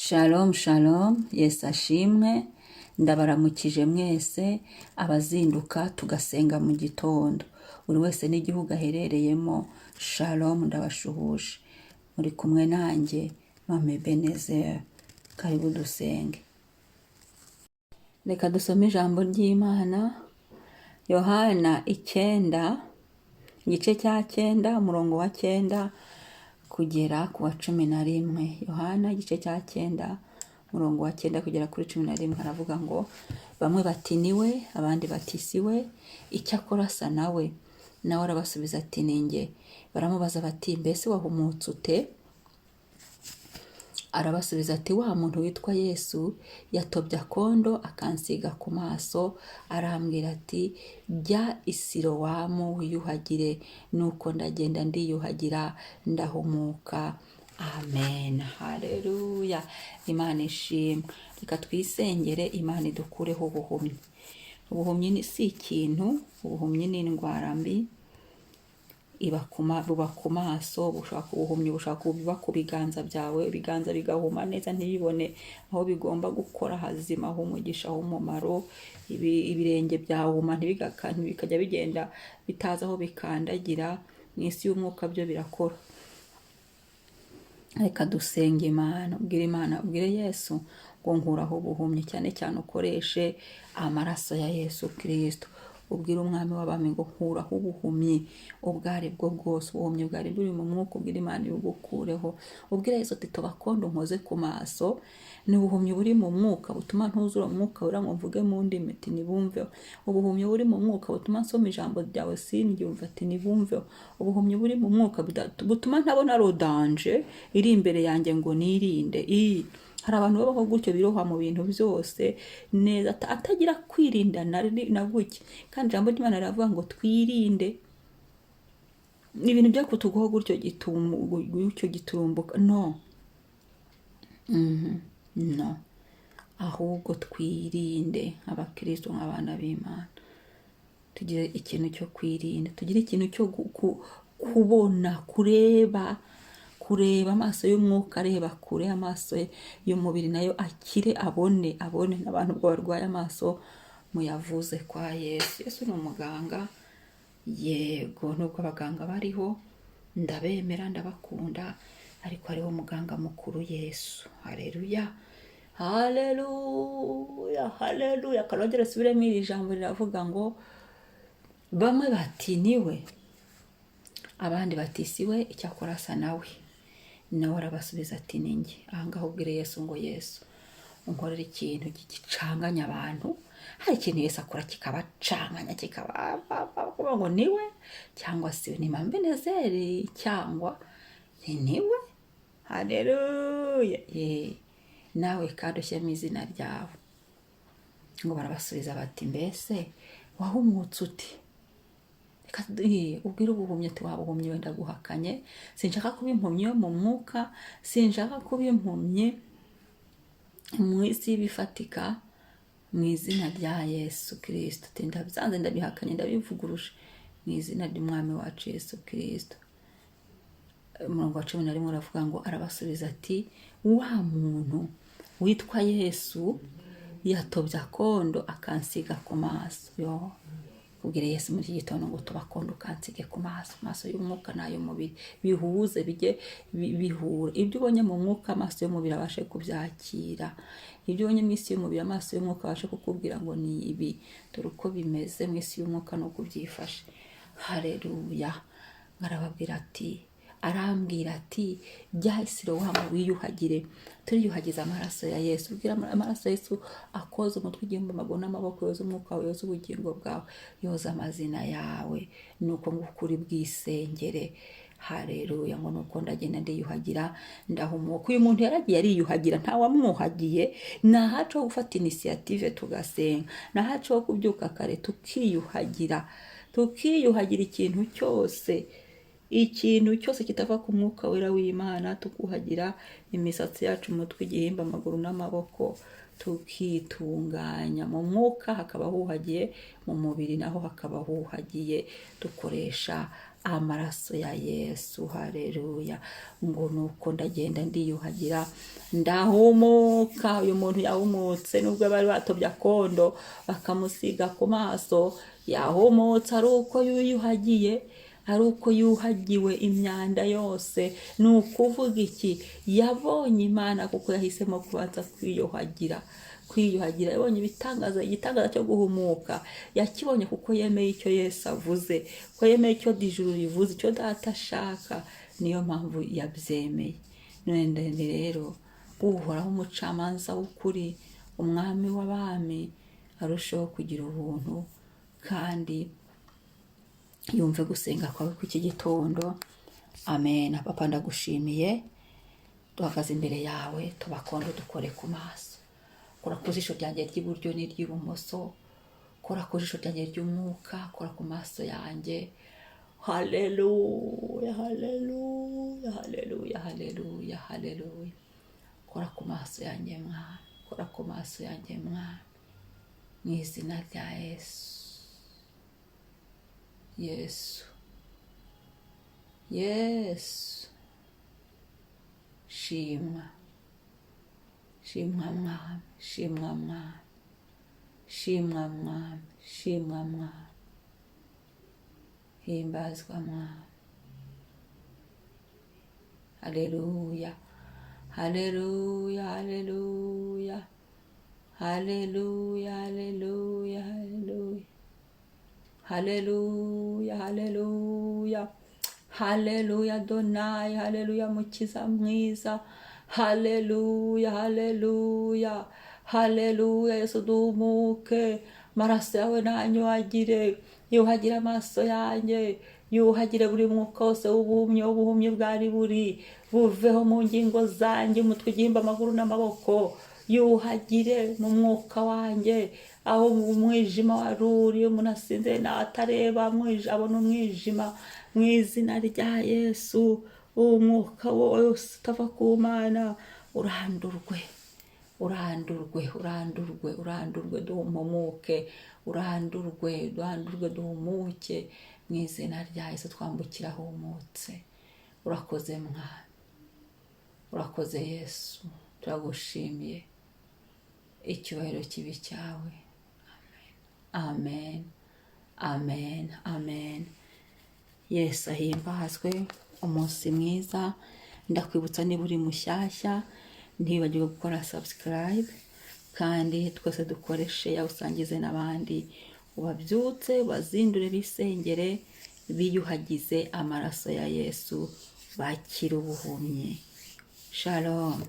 Shalom shalom, Yesu ashimwe, ndabaramukije mwese abazinduka tugasenga mu gitondo. Buri wese n'igihugu aherereyemo, shalom ndabashuhuje. Muri kumwe nanjye, Mama Ebenezer. Karibu dusenge. Reka dusome ijambo ry'Imana, Yohana 9, igice cya 9, umurongo wa 9 kugera ku wa 11. Yohana igice cya 9, umurongo wa 9 kugera kuri 11 haravuga ngo: "Bamwe bati ni we, abandi bati si we, icyakora asa nawe." Nawe arabasubiza ati: "Ni njye." Baramubaza bati: "Mbese wahumutse ute?" Arabasubiza ati: "Wa muntu witwa Yesu yatobye akondo akansiga ku maso, arambwira ati: 'Jya i Silowamu wiyuhagire.' Nuko ndagenda ndiyuhagira, ndahumuka." Amen, haleluya, Imana ishimwe. Reka twisengere Imana idukureho ubuhumyi. Ubuhumyi ni si ikintu, ubuhumyi ni indwara mbi iba buba ku maso, bushobora ubuhumyi bushobora kuba ku biganza byawe, ibiganza bigahuma neza ntibibone aho bigomba gukora hazima h'umugisha h'umumaro, ibirenge byahuma bikajya bigenda bitazi aho bikandagira. Mu isi y'umwuka byo birakora. Reka dusenge Imana, ubwire Imana, ubwire Yesu ngo: "Nkuraho ubuhumyi," cyane cyane ukoreshe amaraso ya Yesu Kirisito. Ubwire Umwami w'abami ngo: "Nkuraho ubuhumyi ubwo ari bwo bwose," ubuhumyi bwari buri mu mwuka, ubwire Imana ibugukureho. Ubwire Yesu ati: "Toba akondo nkoze ku maso." Ni ubuhumyi buri mu mwuka butuma ntuzura Umwuka Wera ngo mvuge mu ndimi, ati nibumveho. Ubuhumyi buri mu mwuka butuma nsoma ijambo ryawe sindyumve, ati nibumveho. Ubuhumyi buri mu mwuka butuma ntabona le danger iri imbere yanjye ngo nirinde. Hari abantu babaho gutyo, biroha mu bintu byose neza, atagira kwirinda na guke, kandi ijambo ry'Imana riravuga ngo twirinde ibintu byo kutuguho gutyo gutyo giturumbuka. No no, ahubwo twirinde nk'abakristo, nk'abana b'Imana, tugire ikintu cyo kwirinda, tugire ikintu cyo kubona, kureba, kureba amaso y'umwuka areba kure, amaso y'umubiri nayo akire, abone, abone. N'abantu ubwo barwaye amaso muyavuze kwa Yesu. Yesu ni umuganga. Yego, nubwo abaganga bariho, ndabemera, ndabakunda, ariko hariho umuganga mukuru, Yesu. Hareruya, haleluya, haleluya. Karongera asubiremo iri jambo, riravuga ngo: "Bamwe bati niwe, abandi bati si we, icyakora asa nawe. Nawe arabasubiza ati: 'Ni njye.'" Ahangaha ubwire Yesu ngo: "Yesu, unkorere ikintu gicanganya abantu." Hari ikintu Yesu akora kikabacanganya, kikaba kuvuga ngo niwe cyangwa se ni Mama Benezeri cyangwa ni niwe. Haleluya. Ye nawe kandi ushyiremo izina ryawe. Ngo barabasubiza bati: "Mbese wahumutse uti?" Reka ubwire ubuhumyi ati: "Waba ubuhumyi wenda guhakanye, sinshaka kuba impumyi yo mu mwuka, sinshaka kuba impumyi mu isi y'ibifatika, mu izina rya Yesu Kirisito." Ati: "Ndabyanze, ndabihakanye, ndabivuguruje mu izina ry'Umwami wacu Yesu Kirisito." Umurongo wa 11 uravuga ngo: "Arabasubiza ati: 'Wa muntu witwa Yesu yatobye akondo akansiga ku maso.'" Yo kubwira Yesu muri iki gitondo ngo: "Toba akondo ukansige ku maso," amaso y'umwuka n'ay'umubiri bihuze, bijye bihura. Ibyo ubonye mu mwuka, amaso y'umubiri abashe kubyakira. Ibyo ubonye mu isi y'umubiri, amaso y'umwuka abashe kukubwira ngo ni ibi, dore uko bimeze mu isi y'umwuka nuko ubyifashe. Hareruya. Arababwira ati, arambwira ati: 'Jya i Silowamu wiyuhagire.'" Turiyuhagiza amaraso ya Yesu. Ubwira amaraso ya Yesu akoza umutwe, igihumbi, amaguru n'amaboko, yoza umwuka wawe, yoza ubugingo bwawe, yoza amazina yawe. Nuko ngo ukuri bwisengere. Hareruya. Ngo: "Nuko ndagenda ndiyuhagira, ndahumuka." Uyu muntu yaragiye ariyuhagira, ntawamwuhagiye. Ni ahacu ho gufata initiative tugasenga, ni ahacu ho kubyuka kare tukiyuhagira, tukiyuhagira ikintu cyose. Ikintu cyose kitava ku mwuka wera w'Imana, tukuhagira imisatsi yacu, umutwe, igihimba, amaguru n'amaboko, tukitunganya mu mwuka hakaba huhagiye, mu mubiri naho hakaba huhagiye, dukoresha amaraso ya Yesu. Haleluya. Ngo nuko ndagenda ndiyuhagira, ndahumuka. Uyu muntu yahumutse nubwo bari batobye akondo bakamusiga ku maso, yahumutse ari uko yiyuhagiye, ari uko yuhagiwe imyanda yose. Ni ukuvuga iki? Yabonye Imana kuko yahisemo kubanza kwiyuhagira. Kwiyuhagira, yabonye ibitangaza. Igitangaza cyo guhumuka yakibonye kuko yemeye icyo Yesu avuze, ko yemeye icyo ijuru rivuze, icyo Data ashaka. Niyo mpamvu yabyemeye. None ndende rero, Uhoraho umucamanza w'ukuri, umwami w'abami, arusheho kugira ubuntu kandi yumve gusenga kwawe kw'iki gitondo. Amen. Papa, ndagushimiye. Duhagaze imbere yawe, tubakondo, dukore ku maso. Kora ku jisho ryanjye ry'iburyo n'iry'ibumoso, kora ku jisho ryanjye ry'umwuka, kora ku maso yanjye. Haleluya, haleluya, haleluya, haleluya, haleluya. Kora ku maso yanjye, Mwami. Kora ku maso yanjye, Mwami, mu izina rya Yesu. Yesu, Yesu, shimwa, shimwa Mwami, shimwa Mwami, shimwa Mwami, shimwa Mwami, himbazwa Mwami. Haleluya, haleluya, haleluya, haleluya, haleluya, haleluya, haleluya, haleluya, haleluya. Donayi, haleluya. Mukiza mwiza, haleluya, haleluya, haleluya. Yesu, duhumuke. Amaraso yawe nanyuhagire, yuhagire amaso yanjye, yuhagire buri mwuka wose w'ubuhumyi, ubuhumyi bwari buri buveho mu ngingo zanjye, umutwe, igihimba, amaguru n'amaboko. Yuhagire mu mwuka wanjye aho umwijima wari uri. Umuntu asinze atareba, abona umwijima. Mu izina rya Yesu, uwo mwuka wose utava ku Mana urandurwe, urandurwe, urandurwe, urandurwe, duhumuke. Urandurwe, urandurwe, duhumuke mu izina rya Yesu. Twambukira ahumutse. Urakoze Mwami, urakoze Yesu, turagushimiye. Icyubahiro kibe cyawe. Amen, amen, amen. Yesu ahimbazwe. Umunsi mwiza. Ndakwibutsa, niba uri mushyashya, ntibagirwe gukora subscribe, kandi twese dukore share, usangize n'abandi, ubabyutse, ubazindure, bisengere, biyuhagize amaraso ya Yesu, bakire ubuhumyi. Shalom.